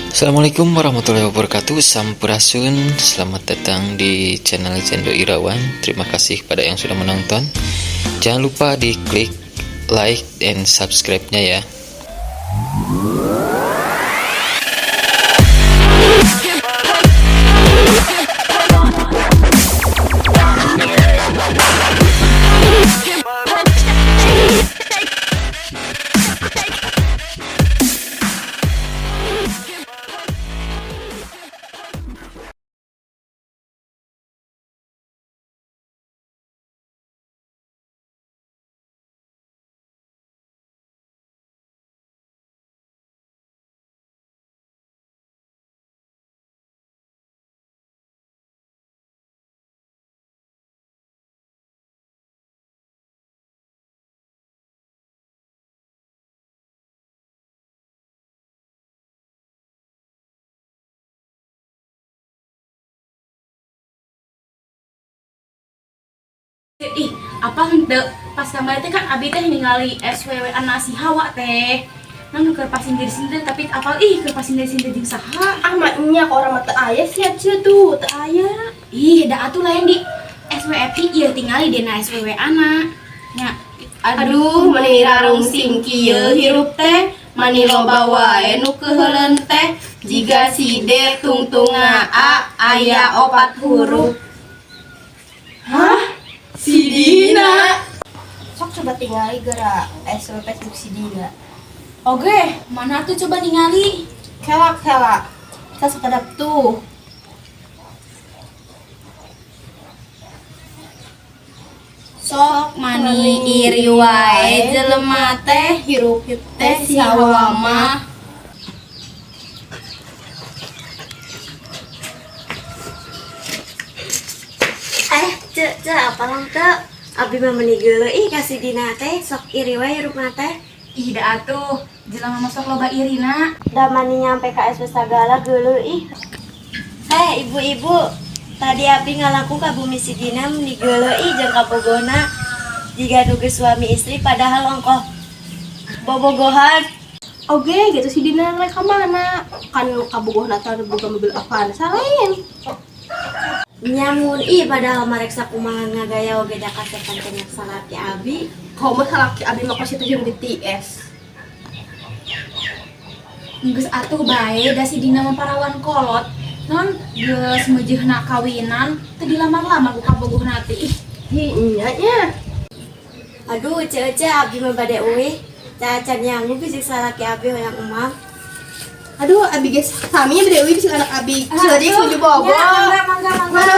Assalamualaikum warahmatullahi wabarakatuh. Sampurasun. Selamat datang di channel Zendo Irawan. Terima kasih kepada yang sudah menonton. Jangan lupa di klik like dan subscribe-nya ya. Ih, apa henteu pas kamari teh kan abi teh ningali SWW si Hawa teh. Nang keur pasindir-sindir, tapi apal ih keur pasindir-sindir jeung saha? Ah, nya orang mah teu aya sia ce tuh, teu aya. Ih, da atuh lain di SWFI ieu, tingali dina SWW ana. Nya. Aduh, meni rarungsing kieu hirup teh, mani loba wae nu keuheuleun teh, jiga si D tungtunga A aya opat huruf. Hah? Si Dina. Sok coba tingali geura SW Facebook si Dina. Oke, mana tuh, coba ningali. Kela kela. Kita sekedap tuh. Sok mani iri wae jelema teh, hirup teh si Hawa mah. Eh, cek, cek, apa teu? Abi mah meuni geuleuh ih ka si Dina teh, sok iri wae hirupna teh. Ih, da atuh jelema mah sok loba irina. Da mani nyampe ka SW sagala geuleuh ih. Eh, ibu-ibu, tadi abi ngalangkung ka bumi si Dina, meuni geuleuh ih jeung kabogohna. Jiga nu geus suami istri, padahal ongkoh bobogohan. Oke, gitu si Dina rek ka mana? Kan kabogohna teh boga mobil Avanza lain. Nyamun ih, padahal marek sakumaha ngagaya oge da kasepan kenyak salaki abi. Komo salaki abi mah kos itu jeung BTS. Geus atuh bae, da si Dina mah parawan kolot. Non geus meujeuhna kawinan teu dilamar-lamar ku kabogohna teh. Ih, Hi nya nya. Aduh, cek cek, abi mah bade uih. Cacan nyangu bisa salaki abi hoyong emam. Aduh, abi geus sami bade uih bisa anak abi. Sudah dia menuju Bogor. Ya, mangga mangga mangga.